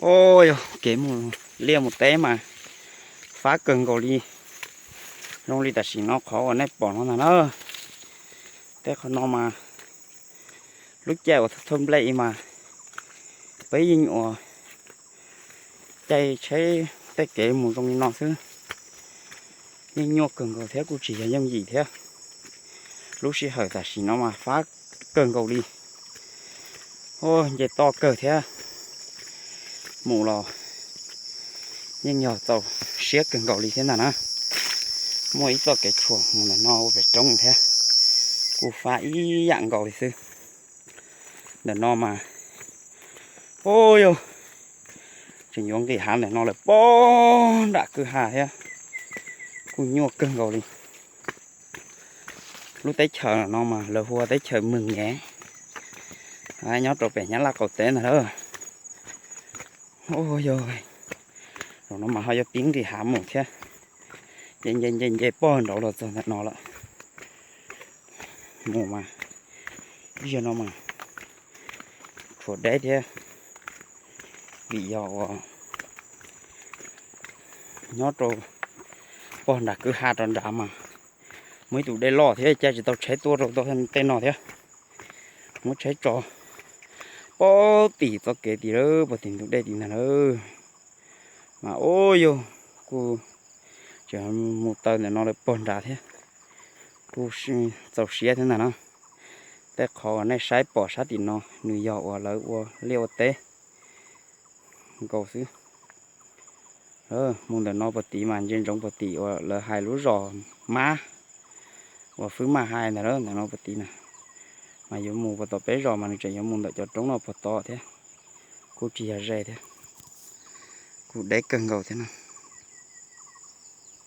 Ua yog kev mus liaj mus teb mas fab kawg nkaus li. Zoo li tam sim no qhov uas nej pom no ntag na. Tej qhov no mas lub caij uas thawj nplej mas peb yeej ua caij tsheb tej kev mus zoo li no xwb. Yeej nyuaj kawg nkaus thiab kuj tsis yog yooj yim thiab. Lub sij hawm tam sim no mas fab kawg nkaus li. Ua nce toj kawg thiab. Mus los yeej yog txaus siab kawg nkaus li thiab ntag na. Muaj ib txoj kev tshuam mus ntawm no ua pem roob thiab. Kuj fab ib yam nkaus li xwb. Ntawm no mas, ua yog tseem yuav nqis hav ntawm no lawm pog nram kwj ha thiab. Kuj nyuaj kawg nkaus li. Lub teb chaws no mas lawv hu ua teb chaws Mws Nyev, nyob rau pem Nyab Laj qaum teb ntag lauj. Ua yog, zaum no mas ho yuav pib nqis hav mus thiab. Nce nce nce nce pog nraud los txog ntawm no lawm. Mus mas, ib zaug no mas tshuav deb thiab, vim yog uas nyob rau pog nram kwj ha rau nrad mas muaj ib tus dej loj thiab caij tsis tau tsheb tuaj rau tej no thiab. Muab tsheb tso pog tim txoj kev tim lawm, pog tim ntug dej tim ntag lawm. Mas ua yog kuj tseem mus taw ntawm no lawm pog nrad thiab. Kuj txaus siab thiab ntag na. Tej qhov uas nej saib pom sab tim no nws yog uas lawv ua liaj ua teb nkaus xwb. Mus ntawm no puag tid mas ntsia ntsoov puag tim uas lawv hais lub zos Mab uas Fwb Maj hais ntag lauj, ntawm no puag tid na. Mas yuav mus puag tom peb zos mas nws tseem yuav mus ntawm cov roob no puag tod thiab. Kuj tsis yog ze thiab. Kuj deb kawg nkaus thiab na.